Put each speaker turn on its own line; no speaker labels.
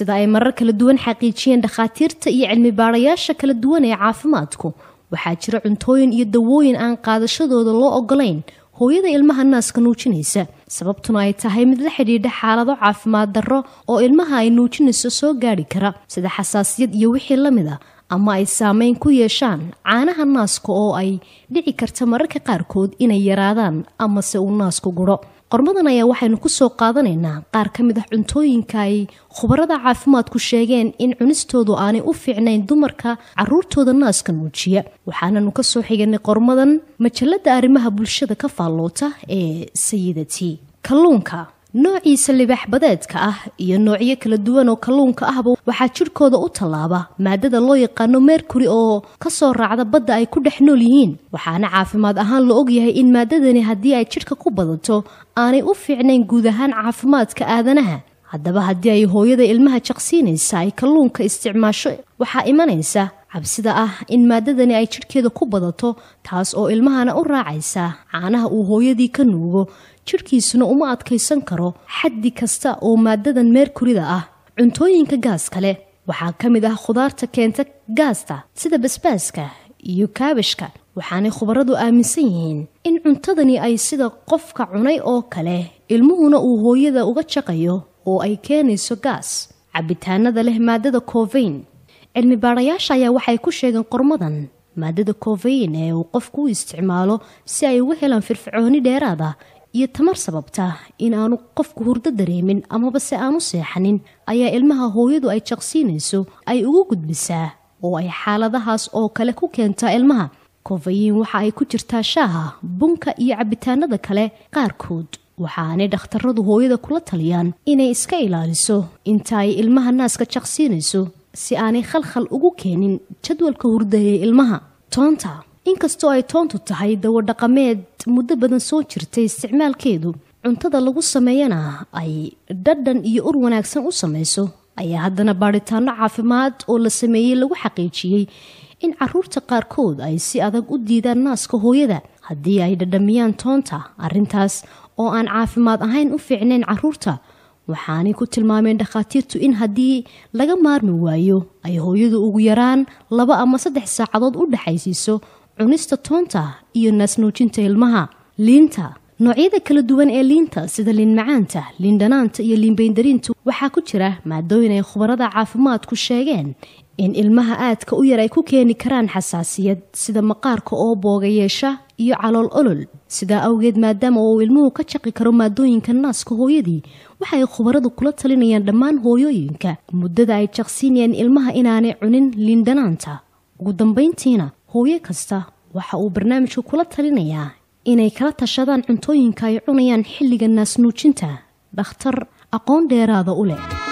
Sida ay marar kala duwan xaqiijiyeen dhakhaatiirta iyo cilmi baarayaasha kala duwan ee caafimaadku, waxaa jira cuntooyin iyo dawooyin aan qaadashadooda loo ogolayn hooyada ilmaha naaska nuujinaysa, sababtuna ay tahay mid la xidhiidha xaalado caafimaad darro oo ilmaha ay nuujinayso soo gaadhi kara, sida xasaasiyad iyo wixii la mid ah, ama ay saameyn ku yeeshaan caanaha naaska oo ay dhici karta mararka qaarkood inay yaraadaan amase uu naasku guro. Qormadan ayaa waxaynu ku soo qaadanaynaa qaar ka mid ah cuntooyinka ay khubarada caafimaadku sheegeen in cunistoodu aanay u fiicnayn dumarka caruurtooda naaska nuujiya. Waxaananu ka soo xiganay qormadan majalada arrimaha bulshada ka faalloota ee Sayidati. Kalluunka noociisa libaax badeedka ah iyo noocyo kala duwan oo kalluunka ahba waxaa jidhkooda u tallaaba maadada loo yaqaano mercury oo kasoo raacda badda ay ku dhex nool yihiin. Waxaana caafimaad ahaan la ogyahay in maadadani haddii ay jidhka ku badato aanay u fiicnayn guud ahaan caafimaadka aadanaha. Haddaba haddii ay hooyada ilmaha jaqsiinaysa ay kalluunka isticmaasho, waxaa imanaysa cabsida ah in maadadani ay jidhkeeda ku badato, taas oo ilmahana u raacaysa caanaha uu hooyadii ka nuugo, jidhkiisuna uma adkaysan karo xaddi kasta oo maadadan meerkurida ah. Cuntooyinka gaaska leh waxaa ka mid ah khudaarta keenta gaasta sida basbaaska iyo kaabashka. Waxaanay khubaradu aaminsan yihiin in cuntadani ay sida qofka cunay oo kale ilmuhuna uu hooyada uga jaqayo oo ay keenayso gaas. Cabitaanada leh maadada covain, cilmi baarayaasha ayaa waxay ku sheegeen qormadan maadada covain ee uu qofku u isticmaalo si ay uga helaan firfircooni dheeraad ah iyo tamar sababta in aanu qofku hurdo dareemin amaba se aanu seexanin, ayaa ilmaha hooyadu ay jaqsiinayso ay ugu gudbisaa oo ay xaaladahaas oo kale ku keentaa ilmaha. Kofayin waxa ay ku jirtaa shaaha, bunka iyo cabitaanada kale qaarkood. Waxaanay dhakhtaradu hooyada kula taliyaan inay iska ilaaliso inta ay ilmaha naaska jaqsiinayso si aanay khalkhal ugu keenin jadwalka hurdaya ilmaha. Toonta, inkastoo ay toontu tahay dawo dhaqameed muddo badan soo jirtay isticmaalkeedu, cuntada lagu sameeyana ay dhadhan iyo ur wanaagsan u samayso, ayaa haddana baadhitaano caafimaad oo la sameeyey lagu xaqiijiyey in caruurta qaarkood ay si adag u diidaan naaska hooyada haddii ay dhadhamiyaan toonta, arrintaas oo aan caafimaad ahayn u fiicnayn caruurta. Waxaanay ku tilmaameen dhakhaatiirtu in haddii laga maarmi waayo ay hooyadu ugu yaraan 2 ama 3 saacadood u dhexaysiiso cunista toonta iyo naasnuujinta ilmaha. Liinta, noocyada kala duwan ee liinta sida liin macaanta, liin dhanaanta iyo liin bayndariintu waxaa ku jira maadooyin ay khubarada caafimaadku sheegeen in ilmaha aadka u yar ay ku keeni karaan xasaasiyad, sida maqaarka oo booga yeesha iyo calool olol. Sidaa awgeed, maadaama uu ilmuhu ka jaqi karo maadooyinka naaska hooyadii, waxay khubaradu kula talinayaan dhammaan hooyooyinka muddada ay jaqsiinayaan ilmaha inaanay cunin liindhanaanta. Ugu dambayntiina, hooyo kasta waxa uu barnaamijku kula talinayaa inay kala tashadaan cuntooyinka ay cunayaan xilliga naasnuujinta dhakhtar aqoon dheeraada u leh.